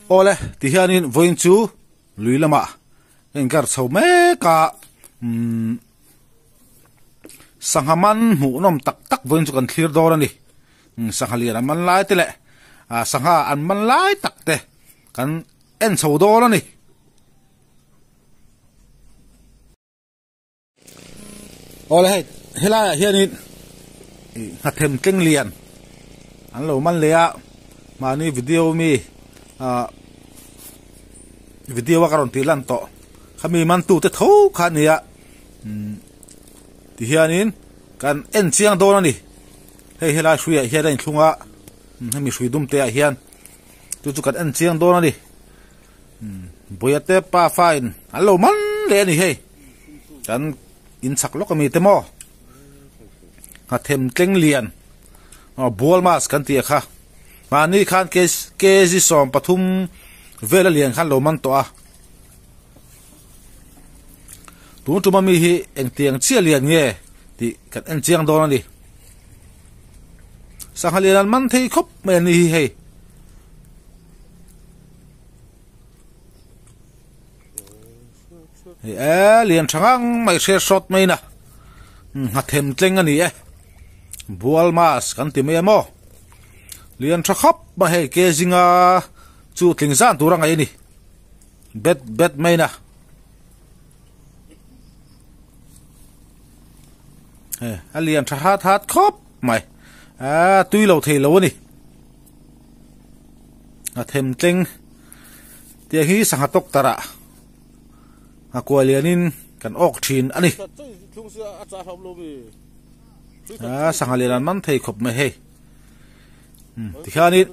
Awle tihianin vawiin chu lui lamah ka inkar chho mek a umm sangha man hmuhnawm tak tak vawiin chu kan thlir dawn a ni sangha lian an man lai te leh ah sangha an man lai tak te kan en chho dawn a ni. Awle hei helaiah hianin ih hnathem tleng lian an lo man leh a mahni video mi ah video a ka rawn tih lan tawh khami man tu te tho kha a ni a umm tihianin kan en chiang dawn a ni hei helai hruiah hian a inthlung a hemi hrui dum te ah hian chu chu kan en chiang dawn a ni. Buia te pafa in an lo man leh a ni hei kan in chak lawk ami te maw nghathem tleng lian aw bual mas kan tih a kha mahni khan kg 13 vel a lian khan lo man tawh a tun tum ami hi engtiang chiah lian nge tih kan en chiang dawn a ni sangha lian an man thei khawp mai a ni hi hei. E lian tha ngang mai hriat hrawt mai na nghathem tleng a ni e bual mas kan ti mai a maw lian tha khawp mai hei ke zinga chu tling zan tur a ngaih a ni bet bet mai na a lian tha hat hat khawp mai a tui lo thei lo a ni. A them tleng tiang hi sangha tawk tarah a kuah lianin kan awk thin a ni. A sangha lian an man thei khawp mai hei. Tikhianin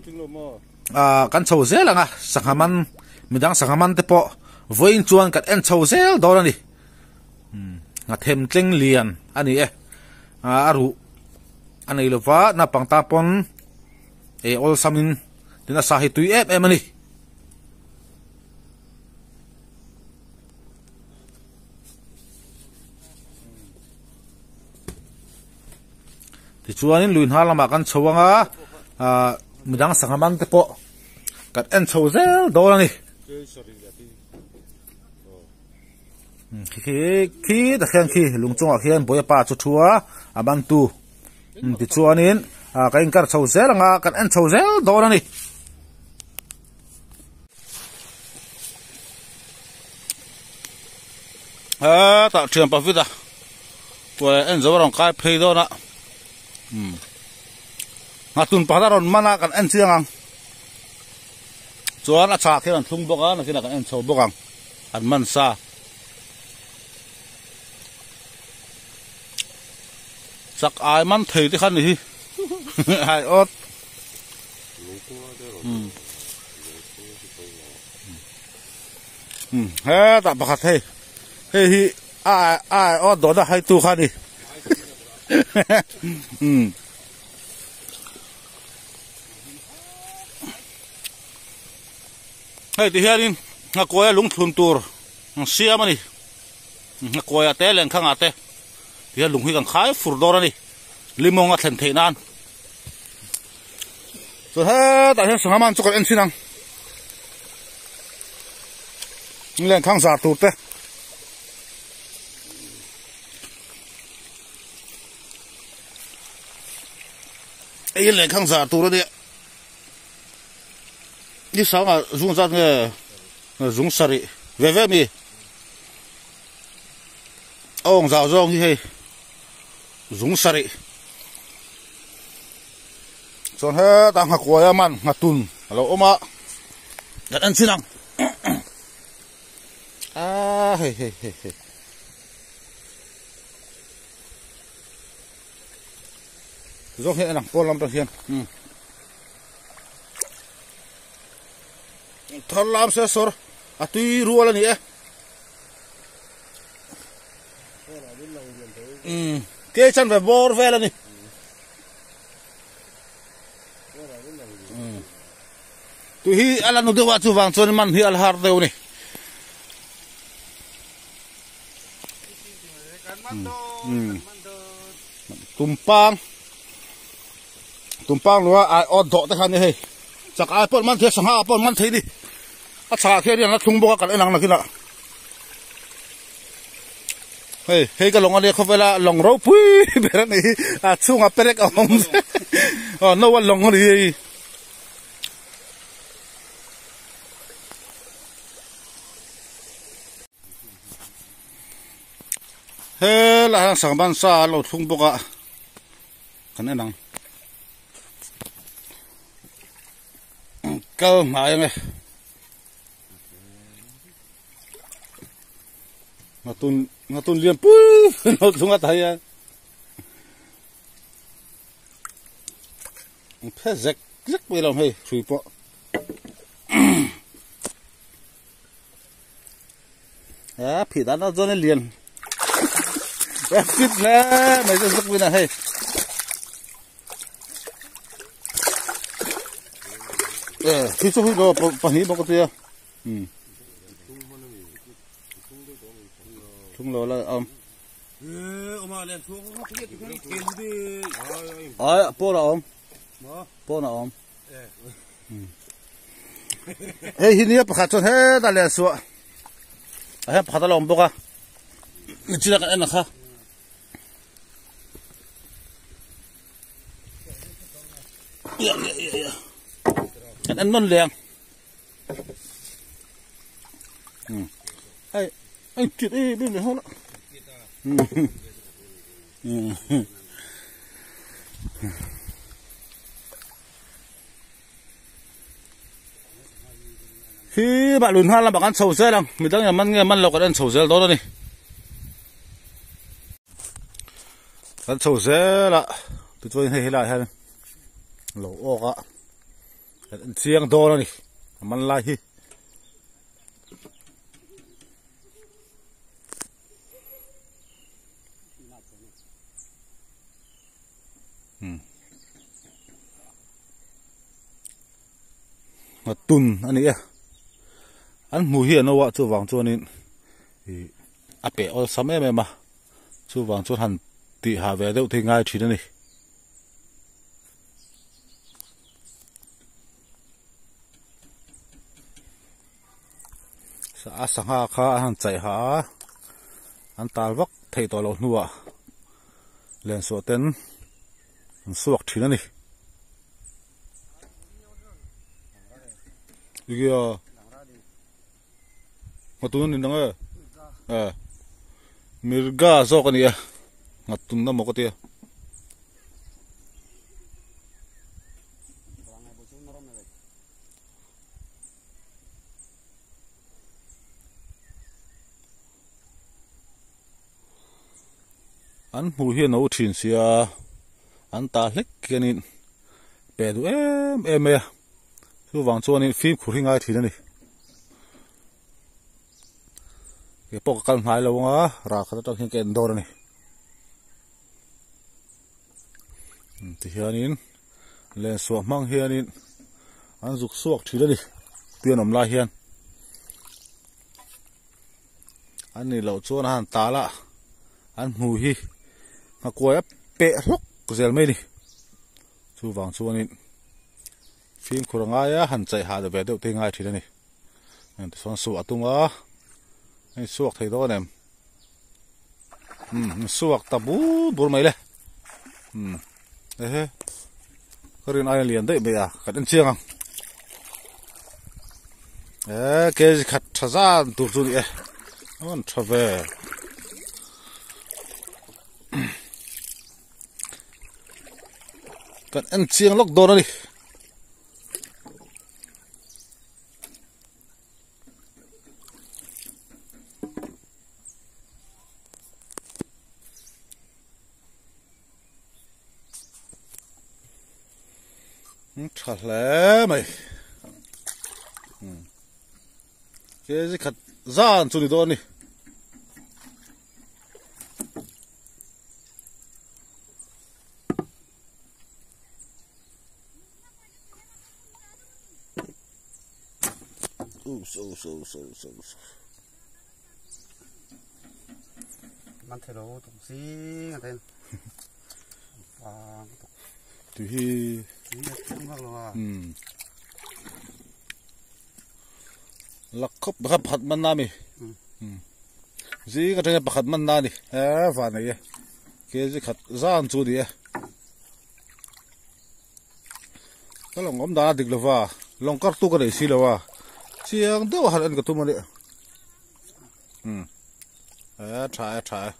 ah kan chho zel ang a sangha man midang sangha man te pawh vawiin chuan kan en chho zel dawn a ni. A them tleng lian a ni e. A ruh a nei lova naupang tan pawn. Ei awlsamin tin a sa hi tui em em a ni. Tichuanin lui hnar lamah kan chho anga ah midang sangha man te pawh kan en chho zel dawn a ni. Khi khi ta khian khi lung chungah khian Bawiapa chu thu a a bantu. Tichuanin ah ka inkar chho zel anga kan en chho zel dawn a ni. Hetah thian pavita kuai en zo a rawn kai phei dawn a nghatun pakhat a rawn man a kan en chiang ang chuan a chhah khian an thlung bawk a nakinah kan en chho bawk ang an man sa. Chak ai man thei te kha ni hi ai awt. Hetah pakhat hei hei hi a ai awt dawhna hai tu kha ni. Hei ti hianin nghakuaia lungthlun tur an siam a ni. Nghakuaia te lengkhangah te. Tihian lung hi kan khai fur dawn a ni limawng a thlen theih nan chuan hetah hian sangha man chu kan en thin ang lenkhang zar tur te ei lenkhang zar tur a nia ni sangah zung zat nge zung sarih ve ve mi. Awng zau zawng hi hei zung sarih chuan hetah nghakuai a man nghatun a lo awm a kan en chin ang a hei hei hei hei zawng hi en ang pawn lam tang hian thar lam se sawr a tui rual a ni e. Ke chan ve bawr vel a ni. Tu hi a la nu deuh a chuvang chuan man hi a la har deuh a ni. Tumpang tumpang lua ai awt dawh te kha ni hei chak ai pawh man thei a sangha pawh man thei ni. A chhakah khian an la thlung bawk a kan en ang nakinah. Hei hei ka lawng a nia khawvela lawng ropui ber a ni hi a chhungah perek a awm aw no a lawng a ni hei. Helaiah hian sangban sa an lo thlung bawk a kan en ang. Kal hnai ang e. Ngatun ngatun lian pui lo thlung a ta hian. Phe zek zek mai lo hei hrui pawh. A phih dan a chuan a lian. A fit hle mai chu zuk win a hei. E khi chu hui lo pahnih bawk a tia. Um. Thung lo la awm. Ai pawn a awm. Pawn a awm. Hei hi nia pakhat chuan hetah leh suah a hian pakhat a la awm bawk a nichina kan en ang kha ia ia ia ia kan en nawn leh ang um hei hei chit em em leh haw la um Hi mah lui hma lamah kan chho zel ang midang in man nge man lo kan en chho zel dawn a ni kan chho zel a tichuan hei helaiah hian lo awk a kan en chiang dawn a ni a man lai hi. Nghatun a ni e an hmuh hi an awh a chuvang chuanin ih a peh awlsam em em a chuvang chuan han tih hah ve deuh te hi ngai thin a ni. A sangha kha an han chaih hah a an tal vak theih tawh loh hnuah lensuah ten an suak thin a ni. Ige a Nghatun a ni nang e e Mirga zawk a ni e Nghatun emaw ka tia. An hmuh hi a no thin sia an ta hlek hianin pe duh em em mai a chuvang chuanin fimkhur hi ngai thin a ni kei pawh ka kal hnai lo ang a ral khat atang hian ka en dawn a ni tihianin lensuah hmang hianin an zuk suak thin a ni tui an awm lai hian. An nih loh chuan a han tal a, an hmu hi nghakuai a peh hlawk zel mai a ni. Chuvang chuanin fimkhur a ngai a, han chaih hah ve deuh te hi ngai thin a ni. Tichuan suah a tum a, hei suak thei dawn em? Umm suak ta bur bur mai le. Umm ehe ka rin aia lian daih mai a, kan en chiang ang. E kg khat tha zan tur chu ni e an tha ve kan en chiang lawk dawn a ni. Tha hle mai kg khat zan chu ni dawn a ni. Man thei lo tuk zing a ten. Tui hi Tui a tung vak lo a. Um. Lak khawp kha pakhat man na mi. Zing atanga pakhat man na ni. E van nei e. Kg khat zan chu ni e. Ka lawng awm dan a dik lova, lawng kar tu ka nei si lo a. Chiang deuh a han en ka tum a ni. Um. E tha e tha e.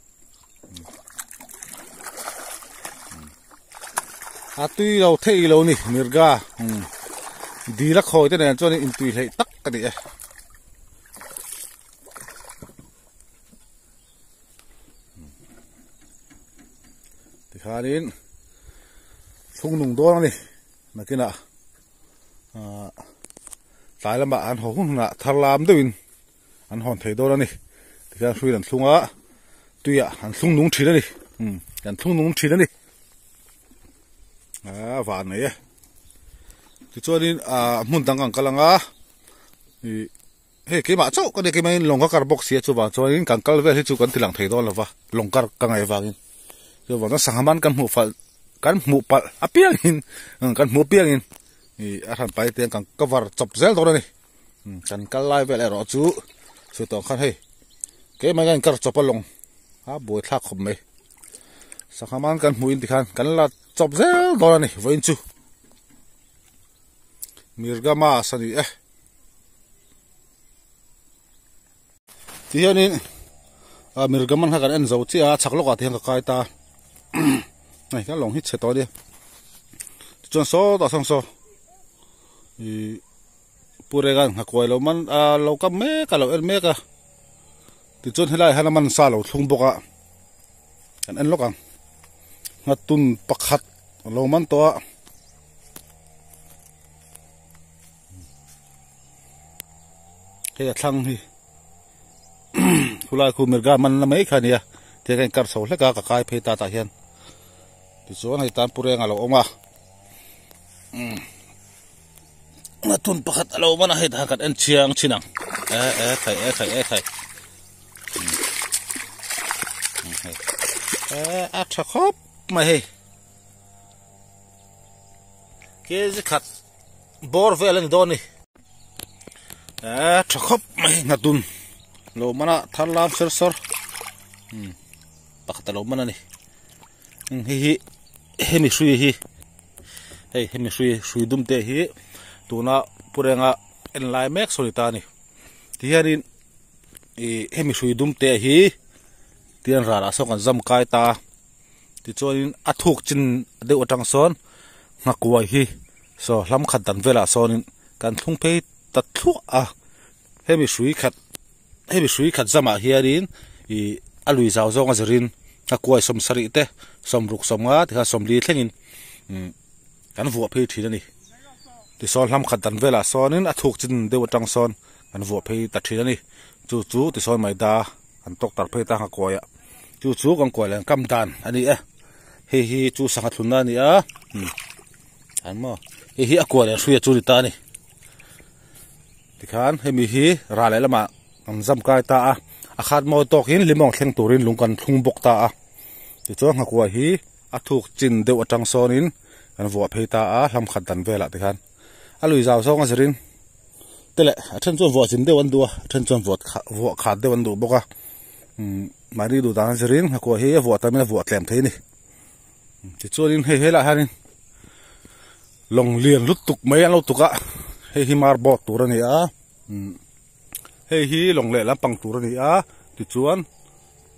A tui lo thei lo ni mirga. Um. Dil a khawi te nen chuan intui hleih tak a ni e. Tikhanin thlung nung dawn a ni nakinah ah tlai lamah an haw hun hunah thar lam deuhin an hawn thei dawn a ni tikhian hrui an thlung a tuiah an thlung nung thin a ni umm an thlung nung thin a ni ah van nei e tichuanin ah hmun dang kan kal ang a ih. Hei keimah chauh ka ni keimah in lawng ka kar bawk si a chuvang chuanin kan kal vel hi chu kan ti lang thei dawn lova lawng kar ka ngaih avangin chuvang chuan sangha man kan hmuh fal kan hmuh palh apiangin kan hmuh apiangin ih a hran pai te kan cover chawp zel dawn a ni kan kal lai vel erawh chu sawi tawh ang khan hei keimah hian kar chawp a lawng a buaithlak khawp mai sangha man kan hmuh in tikhan kan la chawp zel dawn a ni vawiin chu Mirgama a ni e. Ti hianin a Mirgaman kha kan en zo chiah a chhak lawkah te hian ka kai ta hei ka lawng hi chhe tawh a nia tichuan sawtah sawn saw ih Pu Regan nghakuai lo man a lo kam mek a lo en mek a tichuan helaiah hian a man sa lo thlung bawk a kan en lawk ang nghatun pakhat a lo man tawh a. Hei a thlang hi khulai khu mirga man na mai kha ania tiang hian kar chho hlek a ka kai phei ta tah hian tichuan hei tan pureng a lo awm a tun pakhat a lo man a hei tah kan en chiang chin ang e e khai e khai e khai e a tha khawp mai hei. Kg khat bawr vel a ni dawn a ni eh tha khawp mai hnatun lo man a thar lam ser sawr umm pakhat a lo man a ni hei hi hemi hrui hi hei hemi hrui hrui dum te hi tuna pu renga en lai mek saw ni ta a ni tihianin ih hemi hrui dum te hi tian rah ah sawn kan zam kai ta a. Tichuanin a thuk chin deuh atang sawn nghakuai hi saw hlam khat dan velah sawnin kan thlung phei ta thluah a, hemi hrui khat hemi hrui khat zamah hianin ih a lui zau zawng a zirin nghakuai sawmsarih te sawmruk sawmnga tikhan sawmli thlengin umm kan vuah phei thin a ni. Tisawn hlam khat dan velah sawnin a thuk chin deuh atang sawn kan vuah phei ta thin a ni. Chu chu tisawn mai da. An tawk tar phei ta a kuai a chu chu kan kuai leh an kam dan a ni e hei hi chu sangha thlunna a ni a umm an maw hei hi a kuai leh hruia chu a ni ta a ni tikhan hemi hi rah leh lamah an zam kai ta a a khat mawi tawkin limawng thleng turin lung kan thlung bawk ta a tichuan nghakuai hi a thuk chin deuh atang sawnin kan vuah phei ta a hlam khat dan velah tikhan a lui zau zawng a zirin. Te leh a then chuan vuah zin deuh an duh a a then chuan vuah vuah khat deuh an duh bawk a umm mahni duh dan a zirin nghakuah hi a vuah tam in a vuah tlem thei a ni tichuanin hei helaiah hianin lawng lian lutuk mai an lo tuk a hei hi mar board tur a ni a umm hei hi lawng leh lampang tur a ni a tichuan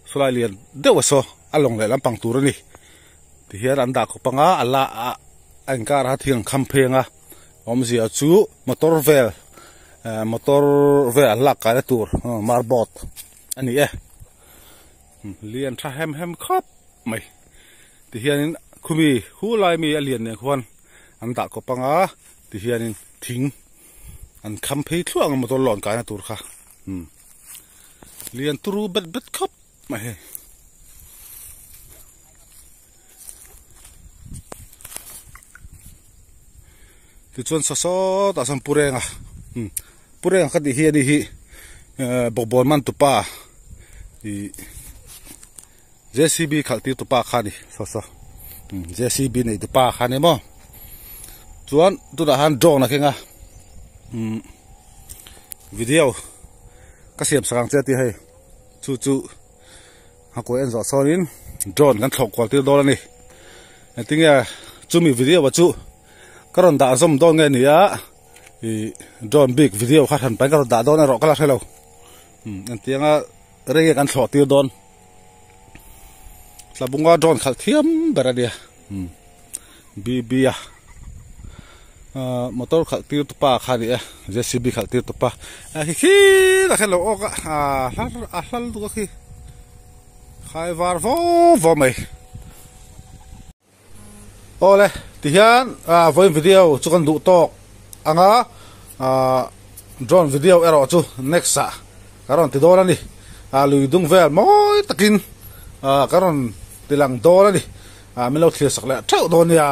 sawlai lian deuh a saw a lawng leh lampang tur a ni tihian an dah khawp anga a la a a inkar a thing an kham phei ang a. Awmzia chu motor vel eh motor vel an lak kaina tur marboard a ni e lian tha hem hem khawp mai tihianin khumi hu lai mi a lian nen khuan an dah kawp anga tihianin thing an kham phei thluah ang motor lawn kaina tur kha lian turu bet bet khawp mai hei. Tichuan saw sawtah sawn Pu Renga umm Pu Renga ka tih hi ani hi ehh bawkbawn man tupa ih J_C_B khalh tir tupa kha a ni saw saw umm J_C_B nei tupa kha a ni maw chuan tunah hian drone a keng a umm. Video ka siam sak ang che a ti hei chu chu nghakuai en zawh sawn in drone kan thlawh kual tir dawn a ni engtinge chumi video ah chu ka rawn dah zawm dawn nge ni a ih drone bik video kha hran pahin ka rawn dah dawn erawh ka la hre lo engtianga rei nge kan thlawh tir dawn tlabunga drone khalh thiam ber a nia. BB a motor khalh tir tu pa kha a ni e JCB khalh tir tu pa khi khi lah khian lo awk a a hlal duk a khi khai var vawm vawm mai awle tihian vawiin video chu kan duh tawk anga drone video erawh chu next ah ka rawn ti dawn a ni lui dung vel mawi takin ka rawn ti lang dawn a ni. Ah min lo thlir sak leh theuh dawn nia.